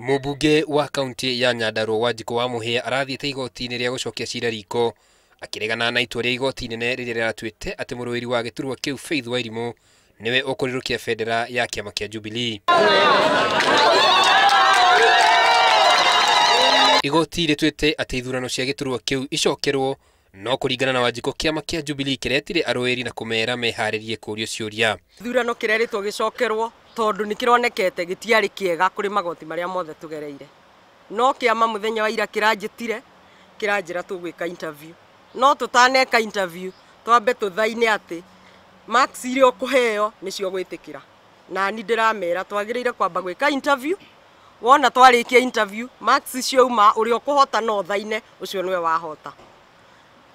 Mũmbunge wa kaunti ya Nyandarua Wanjikũ wa Mũhĩa arathiĩte igoti-inĩ rĩa gũcokia cira riko akĩregana na itua rĩa igoti inene rĩrĩa rĩratuĩte atĩ mũrũĩri wa gĩturwa kĩu Faith Wairimũ nĩwe ũkũrĩrũkia bendera ya kĩama kĩa Jubilee. Igoti rĩtuĩte atĩ ithurano cia gĩturwa kĩu icokerwo no kũringana na Wanjikũ kĩama kĩa Jubilee kĩretire arũĩri na kũmera meharĩrie kũrio ciũria. Gĩthurano kĩrerĩtwo gĩcokerwo tondũ nĩ kĩronekete gĩtiarĩ kĩega kũrĩ magoti marĩa mothe tũgereire. No kĩama mũthenya wa ira kĩranjĩtire kĩranjĩra tũgwĩka interview. No tũtaneka interview twambe tũthaine atĩ marks iria ũkũheo nĩcio gwĩtĩkĩra. Na ni ndĩramera twagĩrĩire kwamba gwĩka interview. Wona twarĩkia interview marks ciauma ũrĩa ũkũhota no thaine ũcio nĩwe wahota.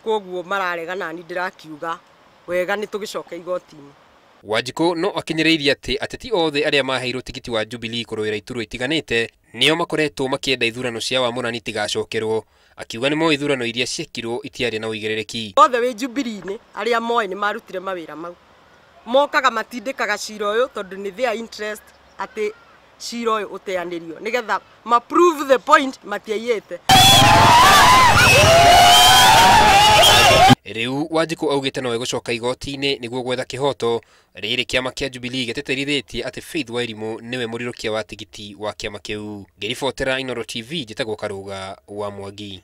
Koguo mararega na ni ndĩrakiuga wega nĩ tũgĩcoke igoti-inĩ. Wanjikũ no akinyĩrĩirie atĩ ateti othe arĩa maheirwo tigiti wa Jubilee kũrũĩra iturwa itiganĩte nĩo makoretwo makĩenda ithurano cia wamũrani itigacokerwo, akiuga nĩmoĩ ithurano iria ciekirwo itiarĩ na ũigĩrĩrĩki. Othe wĩ Jubilee-inĩ arĩa moĩ nĩ marutire mawĩra mau mokaga matindĩkaga cira ũyũ tondũ nĩ their interest atĩ cira ũyũ ũteanĩrio nĩgetha ma prove the point matiaiyĩte. Rĩu Wanjikũ augĩte no egũcoka igoti-inĩ nĩguo gwetha kĩhoto rĩrĩ kĩama kĩa Jubilee gĩtĩtĩrithĩtie atĩ Faith Wairimũ nĩwe mũrirũkia wa tigiti wa kĩama kĩu. Ngĩribotera Inooro TV njĩtagwo Karũga wa Mwangi.